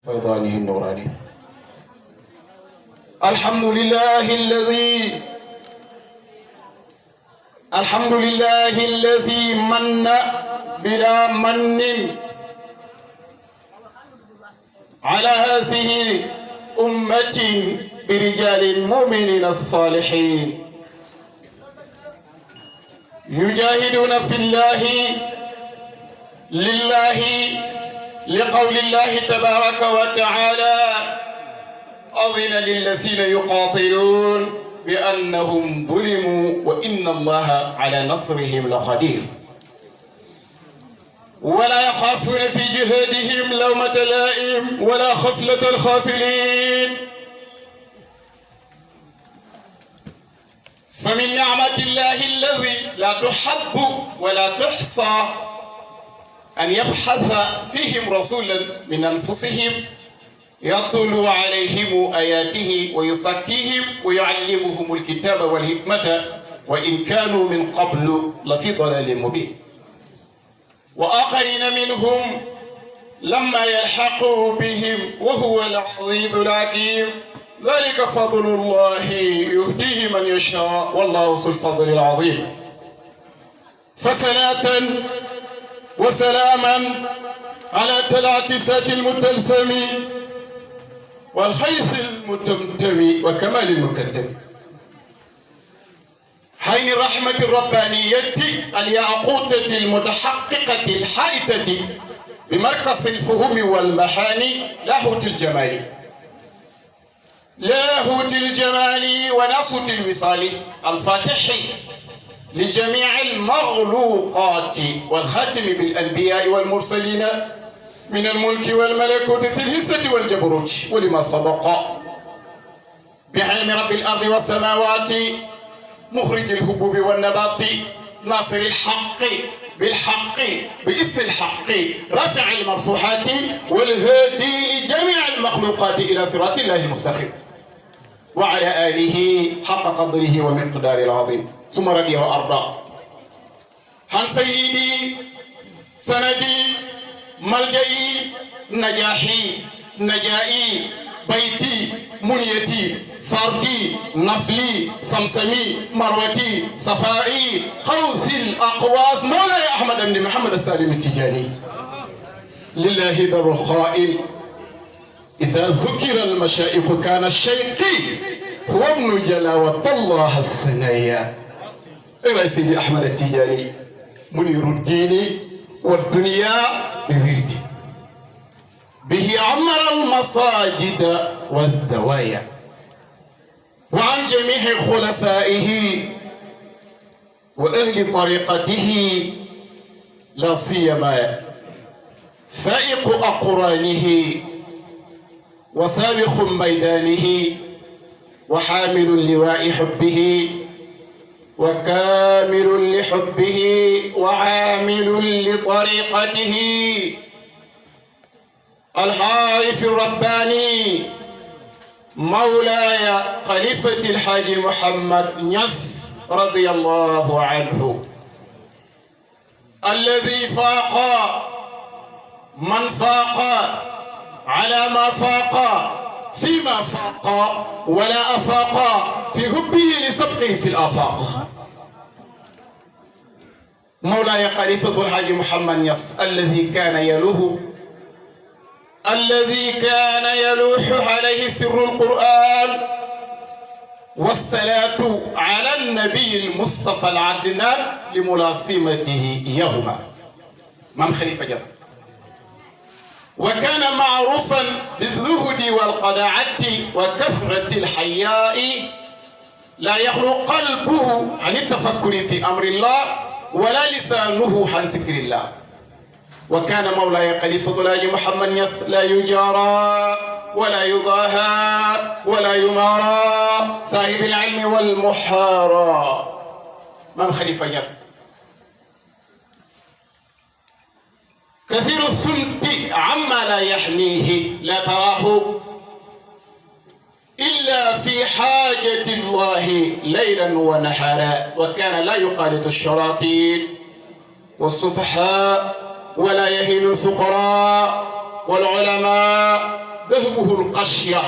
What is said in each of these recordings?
فيضانه النوراني. الحمد لله الذي من بلا من على هذه الأمة برجال المؤمنين الصالحين يجاهدون في الله لله لقول الله تبارك وتعالى أذن للذين يقاتلون بأنهم ظلموا وإن الله على نصرهم لقدير ولا يخافون في جهادهم لومة لائم ولا خفلة الخافلين. فمن نعمة الله الذي لا تحب ولا تحصى أن يبحث فيهم رسولا من أنفسهم يتلو عليهم آياته ويزكيهم ويعلمهم الكتاب والحكمة وإن كانوا من قبل لفي ضلال مبين. وآخرين منهم لما يلحقوا بهم وهو العزيز الحكيم. ذلك فضل الله يهديه من يشاء والله ذو الفضل العظيم. فصلاة وسلاما على طلعة سات المتلسم والخيث المتمتم وكمال المكتم حين الرحمة الربانية الياقوتة المتحققة الحائتة بمركز الفهم والمحاني لاهوت الجمال وناسوت الوصال الفاتح لجميع المخلوقات والخاتم بالأنبياء والمرسلين من الملك والملكوت في الهزة والجبروت ولما سبق بعلم رب الأرض والسماوات مخرج الهبوب والنبات ناصر الحق بالحق باسم الحق رافع المرفوحات والهادي لجميع المخلوقات إلى صراط الله المستقيم وعلى آله حق قدره ومقدار العظيم. ثم رضي وأرضى عن سيدي سندي ملجئي نجاحي نجائي بيتي منيتي فردي نفلي سمسمي مروتي صفائي قوس الأقواس مولاي أحمد بن محمد السالم التجاني. لله در القائل إذا ذكر المشائخ كان الشيخ هو ابن جلاوة الله الثنايا. أيها سيدي أحمد التجاني منير الدين والدنيا بوردي به عمر المساجد والدوايا وعن جميع خلفائه وأهل طريقته لا سيما فائق أقرانه وسابق ميدانه وحامل لواء حبه وكامل لحبه وعامل لطريقته الحارث الرباني مولاي خليفة الحاج محمد نياس رضي الله عنه الذي فاق من فاق على ما فاق فيما فاق ولا أفاق في حبه لسبقه في الآفاق. مولاي خليفة الحاج محمد نياس الذي كان يلوح عليه سر القرآن والصلاة على النبي المصطفى العدنان لملاسمته إياهما. مام خليفة نياس وكان معروفا بالزهد والقناعة وكثرة الحياء لا يخلو قلبه عن التفكر في أمر الله ولا لسانه عن ذكر الله. وكان مولاي خليفة الحاج محمد نياس لا يجارى ولا يضاهى ولا يمارى صاحب العلم والمحارى. مام خليفة نياس كثير الصمت عما لا يحنيه لا تراه إلا في حاجة الله ليلا ونهارا. وكان لا يقالد الشراطين والسفحاء ولا يهين الفقراء والعلماء جوه القشية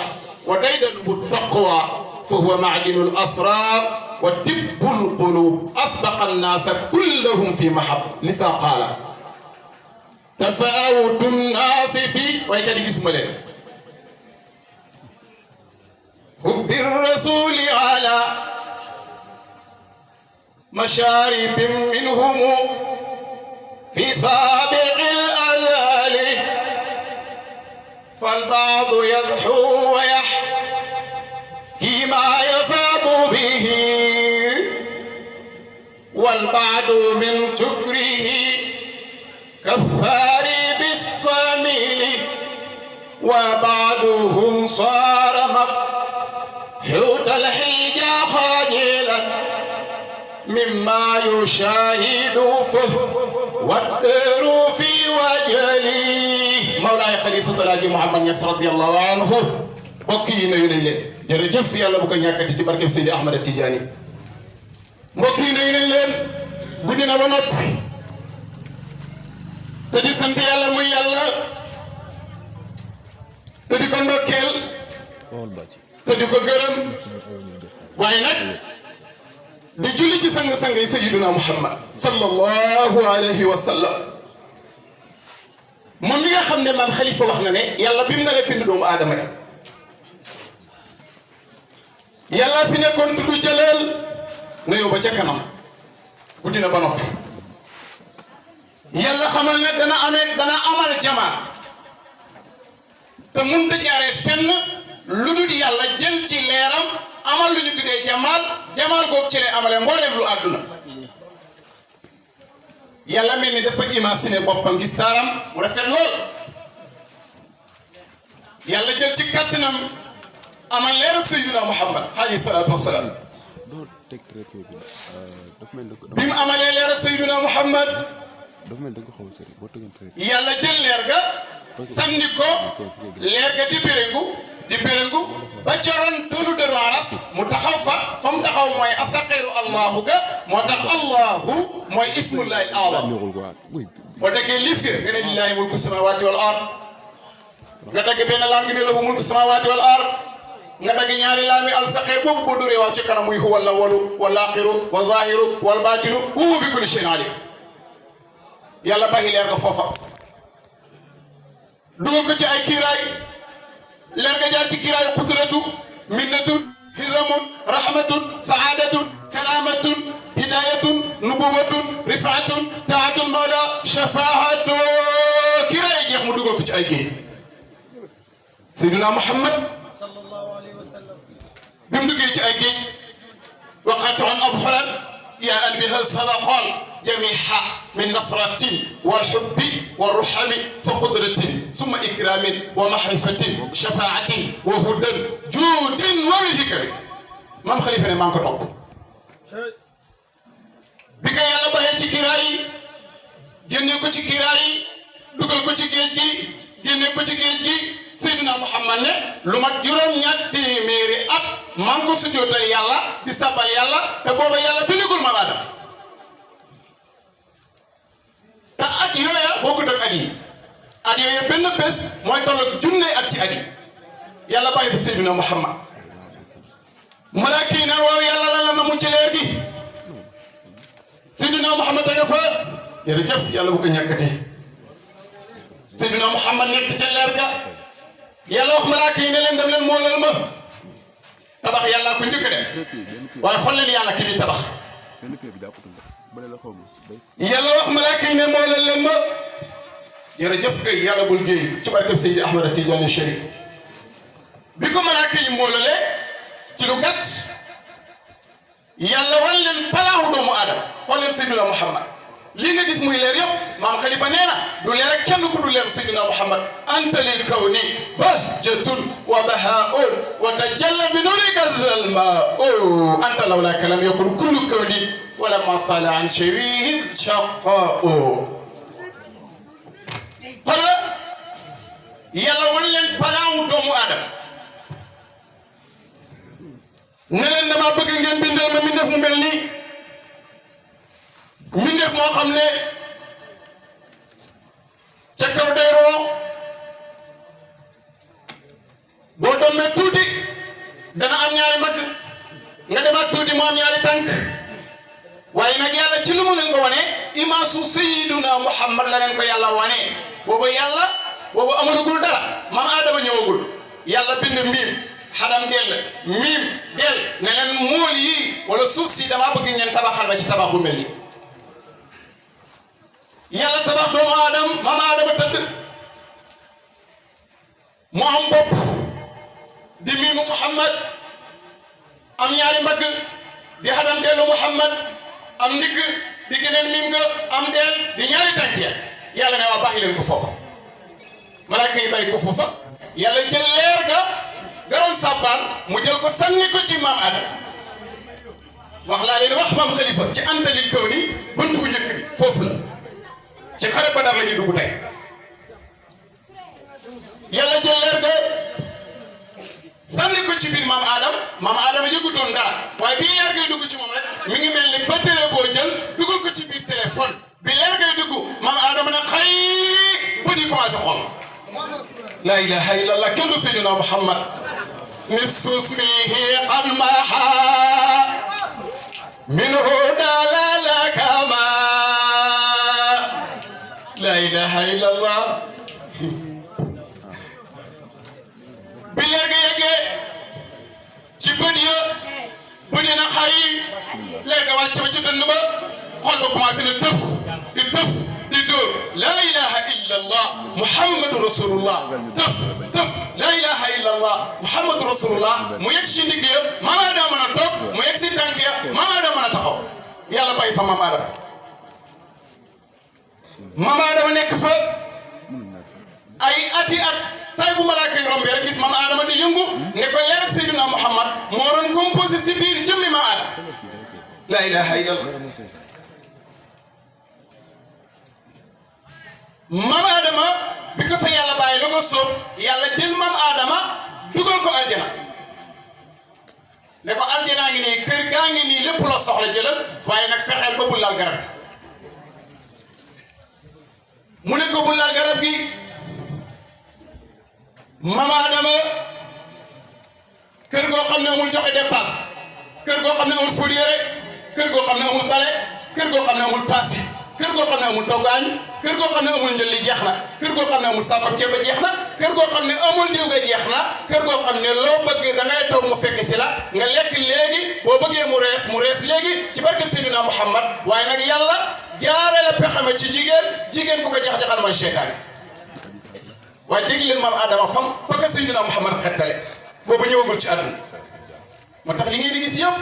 وديدنه التقوى فهو معدن الأسرار وطب القلوب أسبق الناس كلهم في محب لسا قال تفاوت الناس في ويكاد اسم لنا حب الرسول على مشارب منهم في سابق الأذال فالبعض يضحو ويحكي ما يفاض به والبعض من شكره كالثار بالصميل وبعضهم صار مبحوث الحجى خجلا مما يشاهد والدر في وجلي مولاي خليفة الحاج محمد نياس رضي الله عنه بكي نيل jërëjëf yàlla bu ko ñàkkati ci barke Seydi Ahmad Tidiane mbokk yi nuyu nañ leen guddi na ba noppi te di sant yàlla muy yàlla te di ko ndokkeel te di ko gërëm waaye nag di julli ci sang-sang yi Sayyiduna Muhammad sallallahu alayhi wa sallam moom mi nga xam ne maam Khalifa wax na ne yàlla bi mu naree bind doomu aadama yi yàlla fi nekkoon tudd Jaleel na yow ba ca kanam guddi na ba noppi yàlla xamal ne dana amal jamaa te mënut a jaaree fenn lu dul yàlla jël ci leeram amal lu ñu tuddee jamaal googu ci lay amale mboolem lu àdduna yàlla mel ni dafa imaginer boppam gis taaram mu rafet lool yàlla jël ci kàttanam amal leerug Sayyidina Muhammad alayhi salaatu wassalaam bi mu amalee leerug Sayyidina Muhammad yàlla jël leer ga sànni ko leer ga di béréngu ba coroon doolu dëru aras mu taxaw fa mu taxaw mooy asaqiru allahu ga moo tax allahu mooy ismullahi a'zam boo déggee liif ga nga ne lillahi mulku samawati wal ard nga dagg benn laam gi ne lahu mulku samawati wal ard nga dagg ñaari laami alsaqir boobu boo duree wax ci kanam muy huwa al-awwalu wal axiru wal zaahiru wal baatinu wa huwa bi kulli shay'in alim yàlla bàyyi leer ga foofa dugal ko ci ay kiiraay leer ga jaar ci kiiraayu qudratu minnatun hiramun rahmatun saadatun karamatun hidayatun nubuwatun rifaatun taatun mawla shafaatu kiiraay jeex mu dugal ko ci ay géej Seydina Muhammad bim duggee ci ay géej waqatu an abxaran yaa an biha sadaqal jamiha min nasratin wal hubbi wal ruhami fa qudratin summa ikramin wa mahrifatin shafaatin wa hudan juudin wa zikri maam Khalifa ne maa ngi ko topp bi ko yàlla bàyyee ci kiiraay yi génne ko ci kiiraay yi dugal ko ci géej gi génne ko ci géej gi Seydina Muhammad ne lu mat juróom-ñaar téeméeri at maa ngi ko sujjootal yàlla di sabal yàlla te booba yàlla bindagul ma Aadama te at yooya bokkut ak at yooya benn bés mooy tolloog junne at ci at yi yàlla bàyyi fa Seydina Muhammad malaaka yi ne waaw yàlla lan la na mu ci leer gi Seydina Muhammad da nga fa jërëjëf yàlla bu ko ñàkkati Seydina Muhammad nekk ca leer ga yàlla wax malaaka yi ne leen dem leen moolal ma tabax yàlla ko njëkk a def waaye xool leen yàlla ki di tabax yàlla wax malaaka yi ne moolal leen ma jërëjëf kay yàlla bul géey ci barkeb Seydi Ahmad Tidiane Chérif bi ko malaaka yi moolalee ci lu gàtt yàlla wan leen palaahu doomu aadama xool leen Seydina Muhammad lii nga gis muy leer yëpp maam Khalifa nee na du leer ak kenn ku du leer Seydina Muhammad anta lil kawni bahjatun wa bahaa'un wa tajalla bi nurika zalmaa'u anta lawlaaka lam yakun kullu kawni wa lamma sala an shawihi shaqaa'u xala yàlla wan leen palaawu doomu aadama ne leen dama bëgg ngeen bindal ma mbindeef mu mel nii mbindeef moo xam ne ca kaw day roo rombee tuuti dana am ñaari mbagg nga demaat tuuti mu am ñaari tànk waaye nag yàlla ci lu mu leen ko wane imaasu sayyiduna Muhammad la leen ko yàlla wane boobu yàlla boobu amalagul dara maam Adama ñëwagul yàlla bind miim xadam dell miim dell ne leen mool yi wala suuf si damaa bëgg ngeen tabaxal ma ci tabax bu mel ni yàlla tabax doomu aadama maam Adama tëdd mu am bopp di miimu Muhammad am ñaari mbagg di xadam dellu Muhammad am ndigg di geneen miim nga am deel di ñaari tànk ya yàlla ne waa bàyyi leen ko foofa malaaka yi bàyyi ko foofa yàlla jël leer ga garoon sàbbaal mu jël ko sànni ko ci maam Adama wax laa leen wax maam Khalifa ci antalil kaw ni buntu bu njëkk bi foofu la ci xare Badar la ñuy dugg tey yàlla jël leer ga sànni ko ci biir maam Adama yëgutoon dara waaye bii leer gay dugg ci moom rek mi ngi mel ni batterie boo jël dugal ko ci biir téléphone bi leer gay dugg maam Adama nag xëy ba di commencé xool la ilaha illallah kenn du Seydina Muhammad nisfu ismihi qad maha minhu dalala kama la ilaha illallah bi leer ga yeggee ci bët ya bët ya na xay leer ga wàcc ba ci dënn ba xol ba commencé na tëf di tëf di dóor laa ilaha illa allah muhammadu rasulullah tëf tëf laa ilaha illa allah muhammadu rasulullah mu yegg ci ndigg ya maam Adama mën a toog mu yegg si tànk ya maam Adama mën a taxaw yàlla bàyyi fa maam Adama maam Adama nekk fa ay ati at saay bu malaaka yi rombee rek gis maam Adama di yëngu ne ko leer ak Seydina Muhammad moo doon composé si biir jëmmi maam Adama la ilaha illallah maam Adama bi ko fa yàlla bàyyi la ko sóob yàlla jël maam Adama dugal ko aljana ne ko aljana ngi nii kër gaa ngi nii lépp la soxla jëlal waaye nag fexeel ba bul laal garab mu ne ko bul laal garab gi maam Adama kër goo xam ne amul joxe dépense kër goo xam ne amul fóot yére kër goo xam ne amul bale kër goo xam ne amul paase kër goo xam ne amul toggaañ kër goo xam ne amul njël li jeex na kër goo xam ne amul saako ceeb ba jeex na kër goo xam ne amul diw ga jeex na kër goo xam ne loo bëgg da ngay toog mu fekk si la nga lekk léegi boo bëggee mu rees léegi ci barkeb Seydina Muhammad waaye nag yàlla jaare la pexame ci jigéen ku ko jax-jaxal mooy seytaane waaye dégg leen maam Adama fa ka Seydina Muhammad xettale boobu ñëwagul ci àdduna moo tax li ngeen di gis yëpp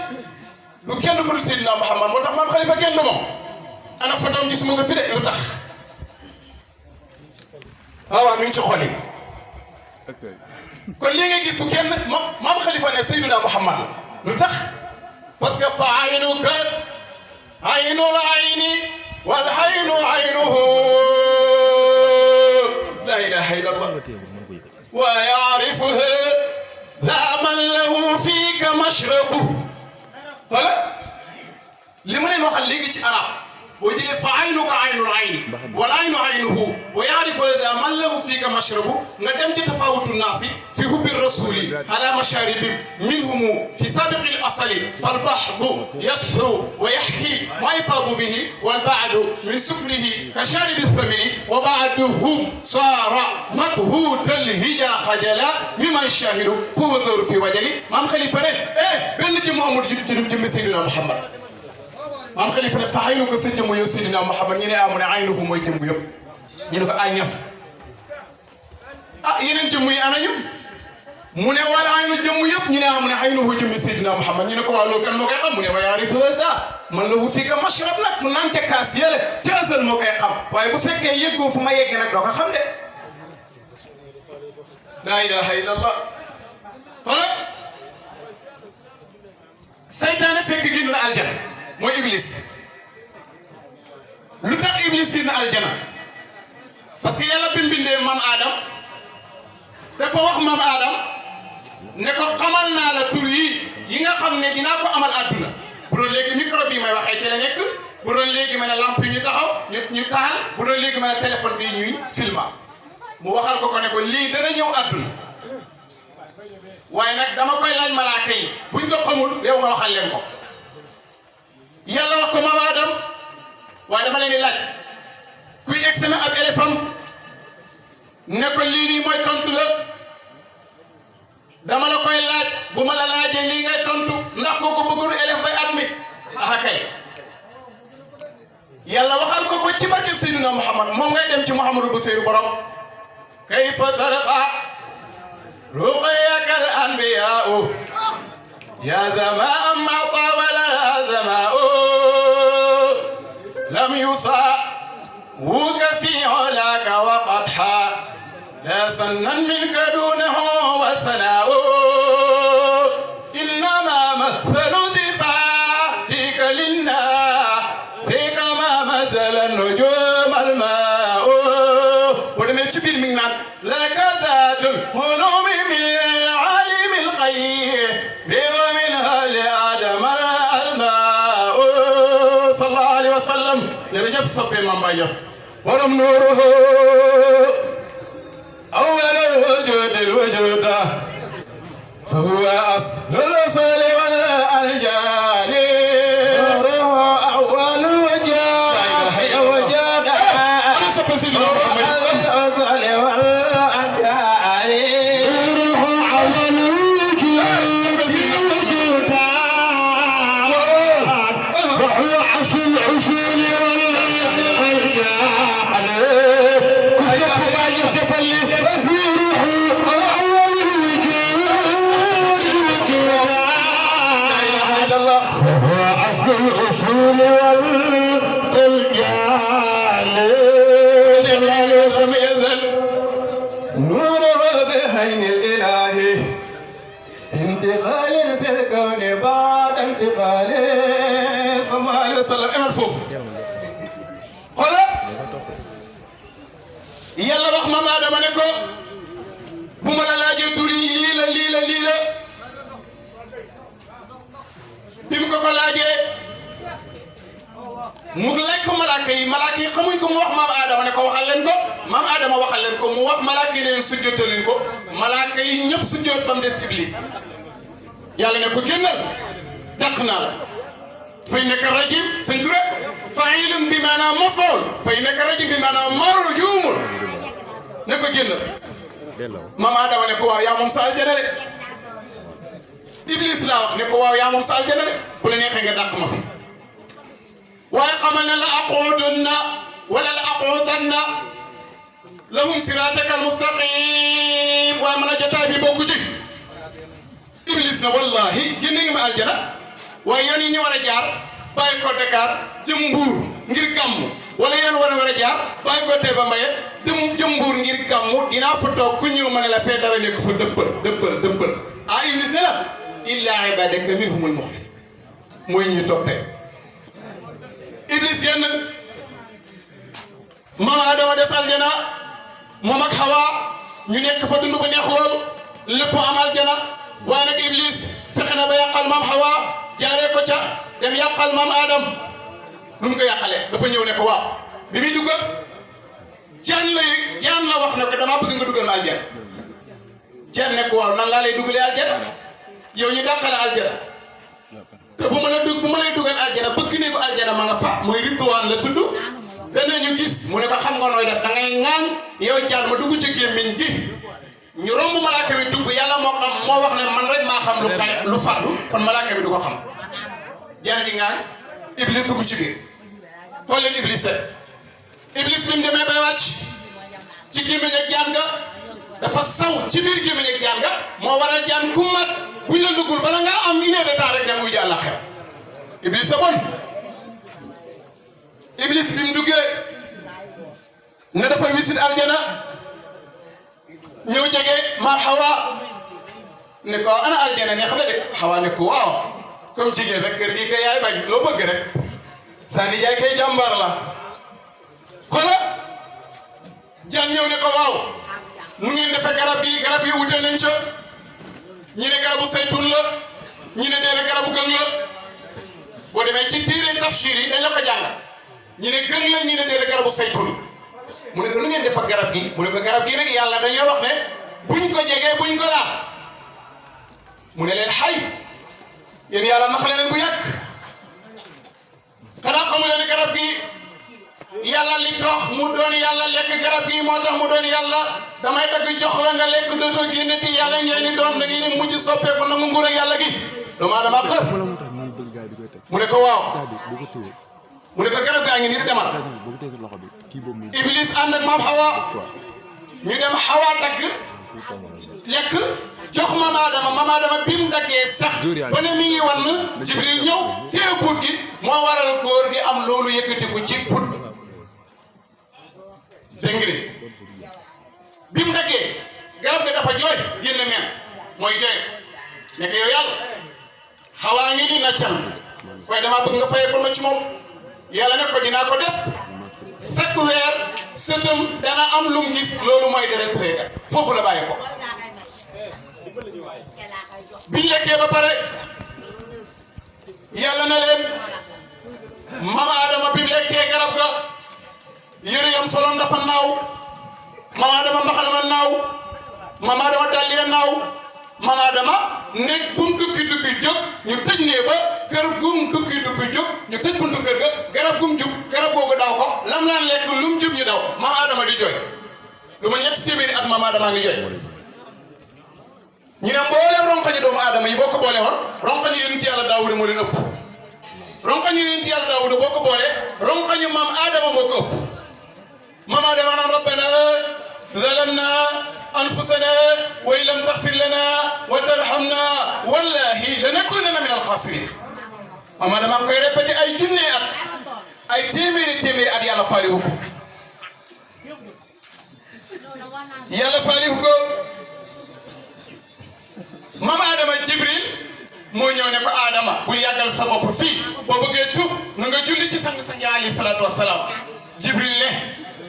du kenn ku dul Seydina Muhammad moo tax maam Khalifa kenn du moom ana fotoom gisuma ko fi de lu tax waaw mi ngi ci xol yi kon lii nga gis du kenn maam Khalifa ne Seydina Muhammad la lu tax parce que fa aynuka aynul ayni wal aynu aynuhu la ilaha illallah wa ya'rifuha ذا من له فيك مشربه voilà li ma leen waxal léegi ci arab boo jëlee fa aynuka aynul ayni wal aynu aynuhu wa ya'rifu ذا من له فيك مشربه nga dem ci tafawutu naasi fi hubbi rasuli ala masharibi minhum fi sabiqi al asali fal bahdu yashu wa yahki ma yafadu bihi wal ba'du min sukrihi ka sharibi thamini wa ba'duhum sara mabhuda al hija khajala mimman shahidu fu wadhuru fi wajali maam Khalifa ne benn ci mu amul ci Seydina Muhammad maam Khalifa ne fa aynu ko sa jëmm yow Seydina Muhammad ñu ne amu ne aynuhu mooy jëmm yëpp ñu ne ko ay ñaf yeneen jëmm yi anañu mu ne wala aynu jëmm yëpp ñu ne amu ne aynuhu jëmmi Seydina Muhammad ñu ne ko waaw loolu kan moo koy xam mu ne wa yaarifu hada man lahu fika mashrab nag mu naan ca kaas yële ci asal moo koy xam waaye bu fekkee yëggoo fu ma yegg nag doo ko xam de la ilaha illallah xoolal saytaane fekk génn na aljana mooy Iblis lu tax Iblis génn aljana parce que yàlla bindee maam Adam dafa wax maam Adam ne ko xamal naa la tur yi nga xam ne dinaa ko amal àdduna bu doon léegi micro bi may waxee ci la nekk bu doon léegi ma ne lampe yi ñu taxaw ñu taal bu doon léegi ma ne téléphone bi ñuy filma mu waxal ko ne ko lii dana ñëw àdduna waaye nag dama koy laaj malaaka yi buñ ko xamul yow nga waxal leen ko yàlla wax ko maam Adam waaye dama leen di laaj kuy examen ab élève ne ko lii nii mooy tontu la dama la koy laaj bu ma la laajee lii ngay tontu ndax kooku bëggul élève bay admis ah kay yàlla waxal ko ci barkeb Seydina Muhammad moom ngay dem ci Muhammadu Buseyru borom kayfa tarqa ruqyaka al anbiyaa'u ya zamaa ma tawala zamaa'u lam yusawuka fi ulaka wa qadha la sannan minka dunahu wa sana'u innama mathalu sifatika linnaasi kama mathala nujum al-ma'u boo demee ci biir mi ngi naan laka zaatul hulumi min alimi al-qayyim wa minha li adama al-ma'u sallallahu alayhi wa sallam jërëjëf soppe Mame Baye Niass borom nuuruhu أول الوجود الوجود فهو أصل الأصل والأنجال أول الوجود الوجود الأصل والأنجال أول الوجود فهو أصل الأصول الأصول والرجال نوره بهين الإله انتقال في الكون بعد انتقاله صلى الله عليه وسلم امر فوف قال يلا wax Mame Adama ne ko bu ma la laajee turi lii la bi mu ko laajee mu laaj ko malaaka yi xamuñ ko mu wax Mame Adama ne ko waxal leen ko Mame Adama waxal leen ko mu wax malaaka yi leen sujjootal leen ko malaaka yi ñëpp sujjoot ba mu des Iblis yàlla ne ko génnal dàq naa la fay nekk rajim sëñ Touré fa'ilun bi maanaam maf'ul fay nekk rajim bi maanaam marjuum ne ko génnal Mame Adama ne ko waaw yaa moom sa aljana de Iblis laa wax ne ko waaw yaa moom sa aljana de bu la neexee nga dàq ma fi waaye xamal ne la aqudanna wala la aqudanna lahum siraataka almustaqim waaye mën a jotaay bi bokku ci Iblis na wallahi génne nga ma aljana waaye yoon yi ñu war a jaar bàyyi ko Dakar jëm Mbuur ngir gàmmu wala yoon war a jaar bàyyi ko Taïba Mbaye jëm Mbuur ngir gàmmu dinaa fa toog ku ñëw ma ne la fee dara nekk fa dëppal ah Iblis ne la illa ibadaka minhumul mukhlis mooy ñuy toog tey Iblis génn Mame Adama des aljana moom ak Hawa ñu nekk fa dund ba neex lool lépp am aljana waaye nag Iblis fexe na ba yàqal maam Hawa jaaree ko ca dem yàqal maam Adam lu mu ko yàqalee dafa ñëw ne ko waaw bi muy dugg jaan la wax ne ko damaa bëgg nga duggal ma aljana jaan ne ko waaw nan laa lay duggalee aljana yow ñu dàqale aljana te bu ma lay duggal aljana bëgg ne ko aljana ma nga fa mooy Ridwaan la tudd danañu gis mu ne ko xam nga nooy def da ngay ŋaan yow jaan ma dugg ci gémmiñ gi ñu romb malaaka mi dugg yàlla moo wax ne man rek maa xam lu fardu kon malaaka mi du ko xam jaan gi ŋaan Iblis dugg ci biir xool leen Iblis Iblis bi mu demee bay wàcc ci gémmiñ ak jaan nga dafa saw ci biir gémmiñ ak jaan nga moo waral jaan ku mat buñ la duggul bala ngaa am une heure de temps rek dem wuy ji àllaaxira Iblis sa bon Iblis bi mu duggee ne dafa wisit aljana ñëw jege ma Hawa ne ko ana aljana neex na de Hawa ne ko waaw comme jigéen rek kër gi kay yaay bañ loo bëgg rek sa nijaay kay jàmbaar la xola jaan ñëw ne ko waaw nu ngeen defe garab yi wute nañ ca ñi ne garabu saytun la ñi ne deele garabu gën la boo demee ci téere tafsir yi dañ la ko jàng ñi ne gën la ñi ne deele garabu saytun mu ne ko nu ngeen def ak garab gi mu ne ko garab gi nag yàlla dañoo wax ne buñ ko jegee buñ ko laal mu ne leen xay yéen yàlla nax leen bu yàgg xanaa xamu leen garab gi yàlla li tax mu doon yàlla lekk garab gi moo tax mu doon yàlla damay dagg jox la nga lekk dootoo génnati yàlla ngeen ni doom da ngeen ni mujj soppeeku nangu nguur ak yàlla gi doomu aadama xër mu ne ko waaw mu ne ko garab gaa ngi nii di demal Iblis ànd ak maam Hawa ñu dem Hawa dagg lekk jox maam Adama bi mu daggee sax ba ne mi ngi wan Jibril ñëw téye put gi moo waral góor di am loolu yëkkatiku ci put dégg nga bi mu daggee garab ga dafa jooy génn meen mooy jooy nekk yow yàlla Hawa ngi di naccal waaye dama bëgg nga fayee ko ma ci moom yàlla ne ko dinaa ko def chaque weer sëtam dana am lum gis loolu mooy deret réega foofu la bàyyi ko biñ lekkee ba pare yàlla na leen mama Adama bi mu lekkee garab ga yëre yam solom dafa naaw mama Adama mbaxanama naaw mama Adama dàlliya naaw mama Adama nekk bum dukki jóg ñu tëj nee ba kër gum dukki jóg ñu tëj buntu kër ga garab gum jub garab googu daw ko lam laan lekk lum jub ñu daw mama Adama di jooy lu ma ñetti téeméeri at mama Adama ngi jooy ñu ne mbooleem ronkañu doomu aadama yi boo ko boole woon ronkañu yonent yàlla Daawuda moo leen ëpp ronkañu yonent yàlla Daawuda boo ko boole ronkañu maam Adama moo ko ëpp maam Adama naan rabbana zalamna anfusana wa in lam taghfir lana wa tarhamna wallahi lanakunanna min al-khasirin maam Adama koy répété ay junne at ay téeméeri at yàlla faaliwu ko yàlla faaliwu ko maam Adama Jibril moo ñëw ne ko Adama bul yàggal sa bopp fii boo bëggee tuub na nga julli ci sang-sang alayhi salaatu wassalaam Jibril ne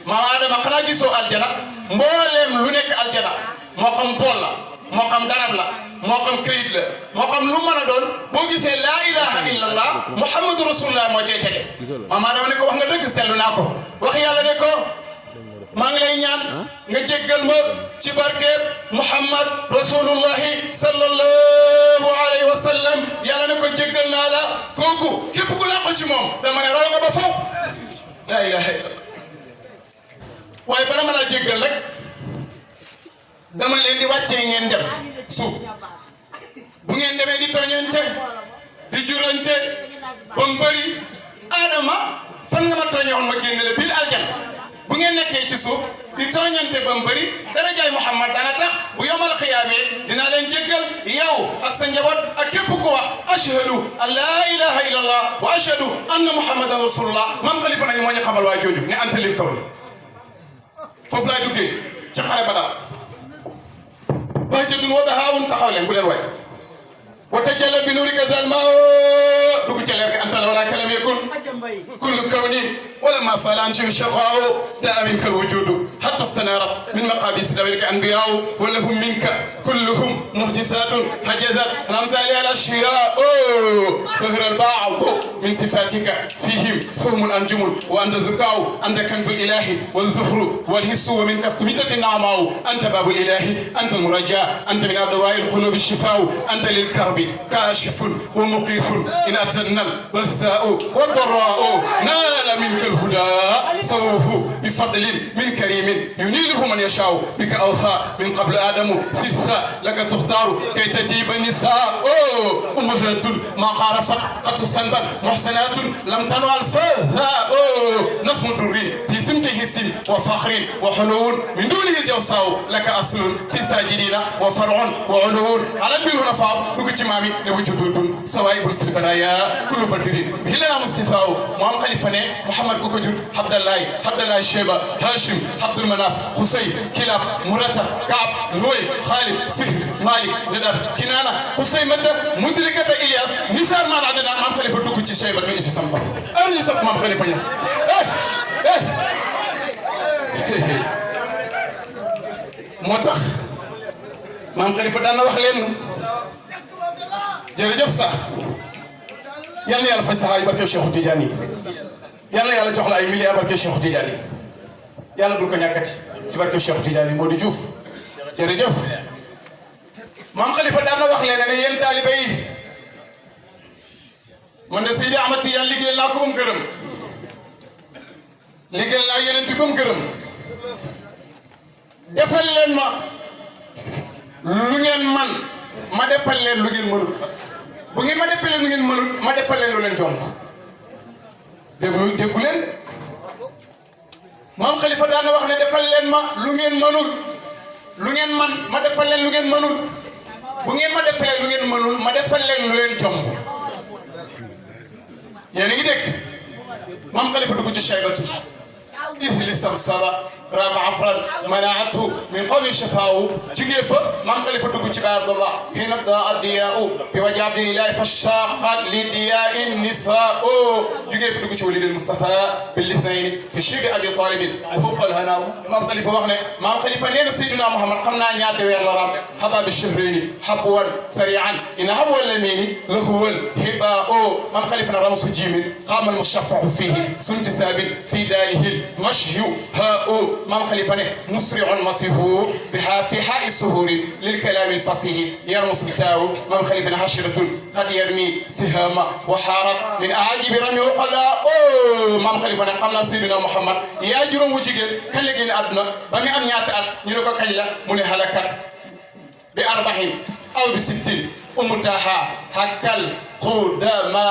maam Adama xanaa gisoo aljana mbooleem lu nekk aljana moo xam bool la moo xam darab la moo xam këyit la moo xam lu mën a doon boo gisee laa ilaha illallah muhammadu rasulullah moo cay tege maam Adama ne ko wax nga dëgg seetlu naa ko wax yàlla ne ko maa ngi lay ñaan nga jéggal ma ci barkeeb Muhammad rasulullahi sallallahu alayhi wa sallam yàlla ne ko jéggal naa la kooku képp ku làqu ci moom dama ne raw nga ba faw laa ilaha illallah waaye bala ma laa jéggal rek dama leen di wàccee ngeen dem suuf bu ngeen demee di tooñante di jurante ba mu bëri Adama fan nga ma tooñe woon ma génn la biir aljana bu ngeen nekkee ci suuf di tooñante ba mu bëri darajaay Muhammad dana tax bu yomal xiyaamee dinaa leen jéggal yow ak sa njaboot ak képp ku wax ashhadu an laa ilaha illallah wa ashhadu anna muhammadan rasulullah maam Khalifa nañu moo ñu xamal waa jooju ne anta lil kawni foofu laay duggee ci xare Badar bahjatun wa bahaawun taxaw leen bu leen way wa tajalla bi nuurika zalma dugg ca leer gi anta la wala kalam yakun kullu kawni ولما صال عن شيء شقاء داء منك الوجود حتى استنارت من مقابيس ذويك أنبياء ولهم منك كلهم محدثات حجزت الأمثال على الأشياء ظهر البعض من صفاتك فيهم فهم الأنجم وأنت ذكاء أنت كنز الإله والزهر والهس ومن كستمدة النعماء أنت باب الإله أنت المرجاء أنت من أدواء القلوب الشفاء أنت للكرب كاشف ومقيف إن أتنا البهزاء والضراء نال منك الهدى سووه بفضل من كريم ينيله من يشاء بك أوفى من قبل آدم ثثا لك تختار كي تجيب النساء أمهات ما خالفت قد سنبا محسنات لم تنوى الفاذا نفم الدري في سمته السن وفخر وحلو من دونه الجوصاء لك أصل في الساجدين وفرع وعلو على الدين نفاق دوك جمامي لوجود سوائب في البرايا كل بدر بهلنا مصطفى محمد خليفة محمد كوكوجر عبد الله الشيبة هاشم عبد المناف حسين كلاب مرتا كعب لوي خالد فهر مالك ندر كنانة حسين متى مدركة إلياس نساء ما عندنا محمد خليفة دوكوجي شيبة من إيش سامفا أرجع سب محمد خليفة يا موتاخ محمد خليفة دانا wax len jërëjëf sa yalla yalla fay saxay barke Cheikh Tidiane yalla yalla jox la ay milliards barke Cheikh Tidiane yalla dul ko ñakati ci barke Cheikh Tidiane Modou Diouf jërëjëf maam Khalifa daan na wax leen ne yéen taalibe yi man de Seydi Ahmad Tijaan liggéeyal naa ko ba mu gërëm liggéeyal naa yeneen bi ba mu gërëm defal leen ma lu ngeen man ma defal leen lu ngeen mënul bu ngeen ma defal leen lu ngeen mënul ma defal leen lu leen jomb déggu leen maam Khalifa daan na wax ne defal leen ma lu ngeen mënul lu ngeen man ma defal leen lu ngeen mënul bu ngeen ma defalee lu ngeen mënul ma defal leen lu leen jomb yéen a ngi dégg maam Khalifa dugg ci Cheybatu ihli samsaba rama afran manaatu min qawmi shafaawu jigee fa maam Khalifa dugg ci Baay Abdallah hina da addiyaau fi waji abdillahi fashaqat li diyaai nisaau jigee fa dugg ci walidil Mustafa bil ithnayni fi shibi abi talibin wa hubbal hanaaw maam Khalifa wax ne maam Khalifa nee na Seydina Muhammad xam naa ñaata weer la ram hababi shahrayni habwan sari'an in habwa lamini lahuwal hibaau maam Khalifa na ramsu jimin qama al mushaffahu fihi suntisabin fi dalihi mashyu haau maam Khalifa ne musri'un masihu biha fi ha'i suhuri lil kalam al fasih yarmus bitaaw maam Khalifa ne hashiratun qad yarmi sihama wa harat min aajibi rami qala o maam Khalifa ne xam naa Seydina Muhammad yaa juróom wu jigéen kañ la génn àdduna ba mi am ñaata at ñu ne ko kañ la mu ne halakat bi arba'in aw bi sittin umutaha hakkal qudama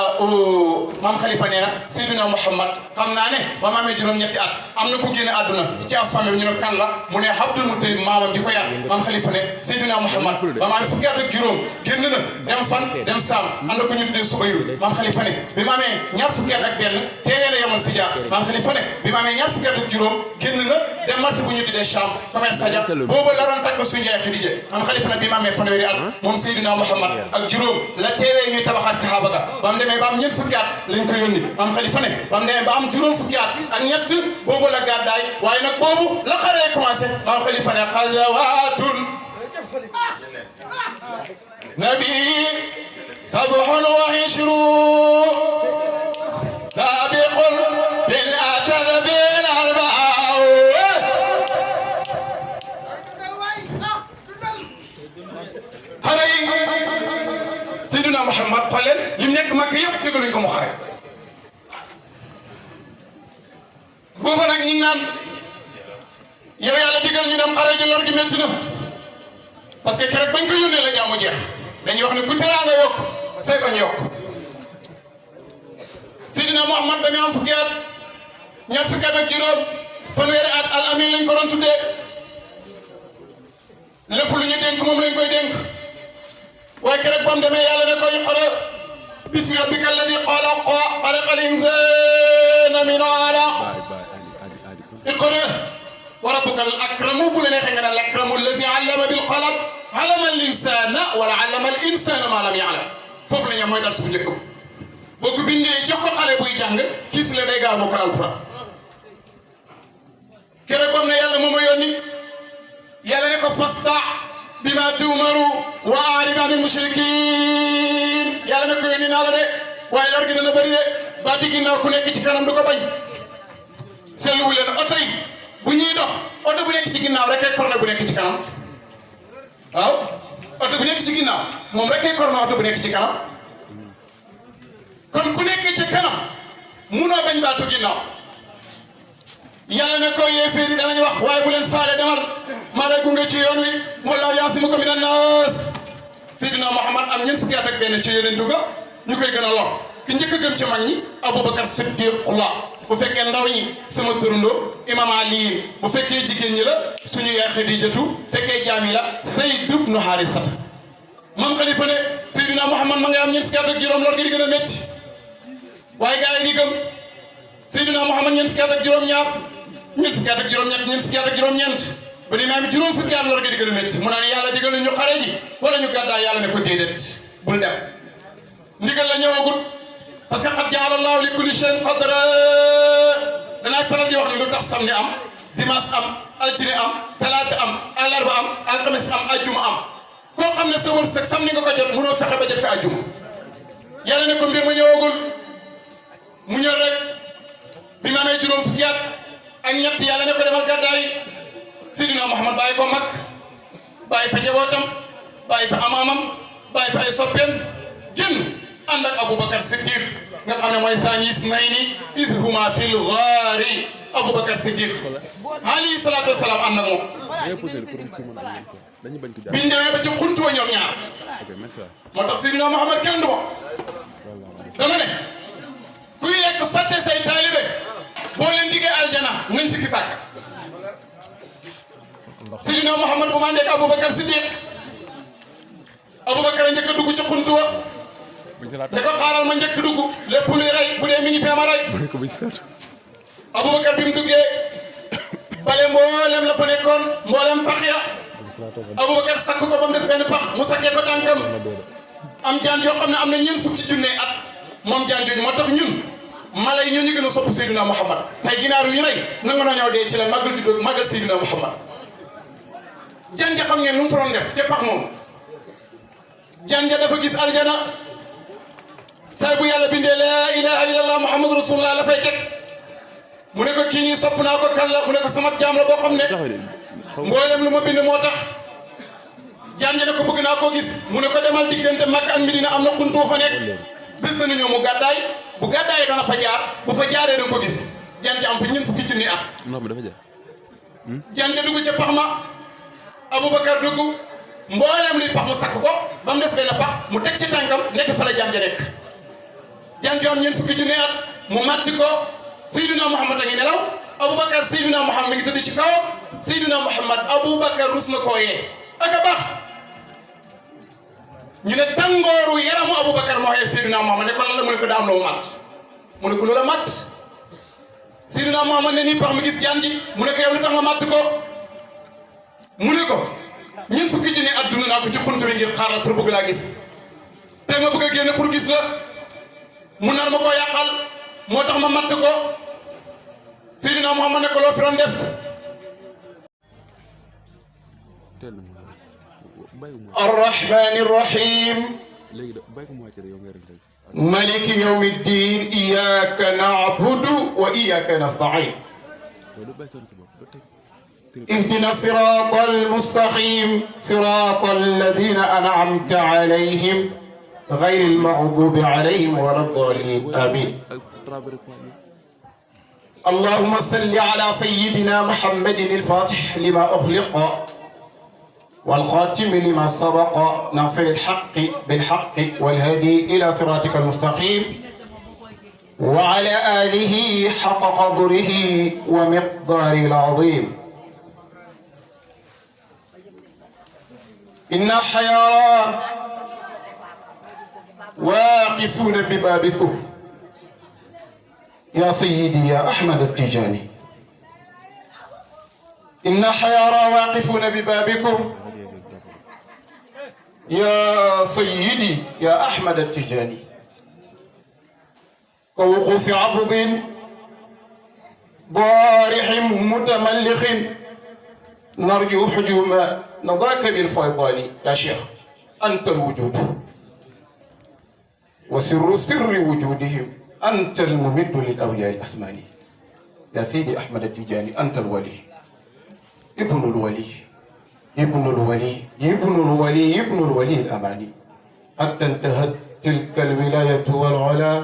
maam Khalifa nee na Seydina Muhammad xam naa ne ba ma amee juróom-ñetti at am na ku génn àdduna ci ab famille ñu ne kan la mu ne Abdul Muttalib maamam di ko yar maam Khalifa ne Seydina Muhammad ba ma amee fukki at ak juróom génn na dem fan dem Saam am na ku ñu tuddee Subayru maam Khalifa ne bi ma amee ñaar fukki at ak benn teewee na yemal fi jaar maam Khalifa ne bi ma amee ñaar fukki at ak juróom génn na dem marché bu ñu tuddee Saam commerce Sadia booba la doon takk suñu yaay Xadija maam Khalifa ne bi ma amee fanweeri at moom Seydina Muhammad ak juróom la teewee ñuy tabaxaat Kaaba ga ba mu demee ba am ñeent fukki at lañ ko yónni maam Khalifa ne ba mu demee ba am juróom fukki at ak ñett boobu la gàddaay waaye nag boobu la xaree commencé maam Khalifa ne xazawaatun nabi sabhun wa hishru sabiqun fil atarbil arbaa xale yi Seydina Muhammad xool leen lim nekk Makka yëpp dégluñ ko mu xare boobu nag ñu naan yow yàlla digal ñu dem xare ji lor gi métti na parce que keroog bañ ko yónnee la jàmm jeex dañuy wax ne ku teraanga yokk say bañ yokk Seydina Muhammad ba mu am fukki at ñaar fukki at ak juróom fanweeri at al amin lañ ko doon tuddee lépp lu ñu dénk moom lañ koy dénk waaye keroog ba mu demee yàlla ne ko iqra bismi rabbika alladi xalaqal insaana min alaq iqra wa rabbuka al akramu bu la neexee nga ne al akramu alladi allama bil qalam allama al insana wala allama al insana ma lam ya'lam foofu la ñu mooy dal su njëkk boo ko bindee jox ko xale buy jàng kii si la day gaaw mokkal alquran keroog ba mu ne yàlla moo ma yónni yàlla ne ko fasta bima tuumaru wa a'rid anil mushrikin yàlla ne ko yónni naa la de waaye lor gi dana bëri de baati ginnaaw ku nekk ci kanam du ko bañ seetlu wu leen oto yi bu ñuy dox oto bu nekk ci ginnaaw rek ay korne bu nekk ci kanam waaw oto bu nekk ci ginnaaw moom rek ay korne oto bu nekk ci kanam kon ku nekk ci kanam munoo bañ baatu ginnaaw yàlla ne ko yéeféer yi danañ wax waaye bu leen faale demal maa lay gunge ci yoon wi wallaahu yaasimuka mina naas Seydina Muhammad am ñeent fukki at ak benn ci yeneen duga ñu koy gën a lor ki njëkk a gëm ci mag ñi Abubakar Siddiqullah bu fekkee ndaw ñi sama turandoo imam Ali bu fekkee jigéen ñi la suñu yaay Xadijatu fekkee jaam yi la Zayd ibnu Haarisata maam Khalifa ne Seydina Muhammad ma ngay am ñeent fukki at ak juróom lor gi di gën a métti waaye gars yi di gëm Seydina Muhammad ñeent fukki at ak juróom-ñaar ñeent fukki at ak juróom-ñett ñeent fukki at ak juróom-ñeent ba ni maam juróom fukki at lor gi di gën a métti mu naan yàlla digal ñu xare ji wala ñu gàddaay yàlla ne ko déedéet bul dem ndigal la ñëwagul parce que qad ja'ala Allahu li kulli shay'in qadra danaa faral di wax ni lu tax samedi am dimanche am altine am talaata am àllarba am alxames am ajjuma am koo xam ne sa wërsëg samedi nga ko jot mënoo fexe ba jot ko ajjuma yàlla ne ko mbir ma ñëwagul mu ñëw rek bi ma amee juróom fukki at ak ñett yàlla ne ko demal gàddaay Seydina Muhammad bàyyi ko mag bàyyi fa njabootam bàyyi fa amaamam bàyyi fa ay soppeem génn ànd ak Aboubacar Siddiq nga xam ne mooy saani isnayni iz huma fil ghaari Aboubacar Siddiq alayhi salaatu wa salaam ànd ak moom. biñ demee ba ci xuntu wa ñoom ñaar moo tax Seydina Muhammad kenn du ma dama ne kuy lekk fàtte say taalibe boo leen diggee aljana nañ si kisàkk. Seydina Muhammad bu ma àndee ak Aboubacar Siddiq Aboubacar a njëkk a dugg ci xuntu wa ne ko xaaral ma njëkk dugg lépp luy rey bu dee mi ngi fee ma rey. Aboubacar bi mu duggee bale mboolem la fa nekkoon mboolem pax ya Aboubacar sakk ko ba mu des benn pax mu sakkee ko tànkam am jaan yoo xam ne am na ñeent fukki junne at moom jaan jooju moo tax ñun mala yi ñoo ñu gën a sopp Seydina Muhammad tey ginaar yu ñu rey nanga noo ñëw dee ci la màggal juddoo màggal Seydina Muhammad. jaan ja xam ngeen lu mu fa doon def ca pax moom jaan ja dafa gis aljana say bu yàlla bindee laa ilaha illallah muhammadu rasulullah la fay teg mu ne ko kii ñuy sopp naa ko kan la mu ne ko sama jaam la boo xam ne mboolem lu ma bind moo tax. jaan ja ne ko bëgg naa koo gis mu ne ko demal diggante Makka ak Medina am na xuntu fa nekk bés dana ñëw mu gàddaay bu gàddaay dana fa jaar bu fa jaaree danga ko gis jaan ja am fa ñeent fukki junni at. jaan ja dugg ca pax ma Aboubacar dugg mboolem li pax mu sakk ko ba mu des benn pax mu teg ci tànkam nekk fa la jaan ja nekk. jaan ja am ñeent fukki junni at mu màtt ko Seydina Muhammad a ngi nelaw Aboubacar Seydina Muhammad mi ngi tëdd ci kawam Seydina Muhammad Aboubacar rus na koo yee ak a baax ñu ne tàngooru yaramu Aboubacar moo xëyee Seydina Muhammad ne ko lan la mu ne ko daa am lu mat mu ne ko lu la mat Seydina Muhammad ne nii pax mi gis jaan ji mu ne ko yow lu tax nga matt ko mu ne ko ñeent fukki junni at dund naa ko ci xuntu bi ngir xaar la pour bëgg laa gis te ma bëgg a génn pour gis la mu nar ma koo yàqal moo tax ma matt ko Seydina Muhammad ne ko loo fi doon def. الرحمن الرحيم مالك يوم الدين إياك نعبد وإياك نستعين اهدنا الصراط المستقيم صراط الذين أنعمت عليهم غير المغضوب عليهم ولا الضالين آمين. اللهم صل على سيدنا محمد الفاتح لما أغلق والخاتم لما سبق ناصر الحق بالحق والهادي إلى صراطك المستقيم وعلى آله حق قدره ومقداره العظيم. إن حيارى واقفون ببابكم يا سيدي يا أحمد التجاني. إن حيارى واقفون ببابكم يا سيدي يا أحمد التجاني. كوقوف عبد ضارح متملخ نرجو حجوم نضاك بالفيضان يا شيخ أنت الوجود وسر سر وجودهم أنت الممد للأولياء الأسماني يا سيدي أحمد التجاني. أنت الولي ابن الولي ابن الولي ابن الولي ابن الولي الأماني حتى انتهت تلك الولاية والعلا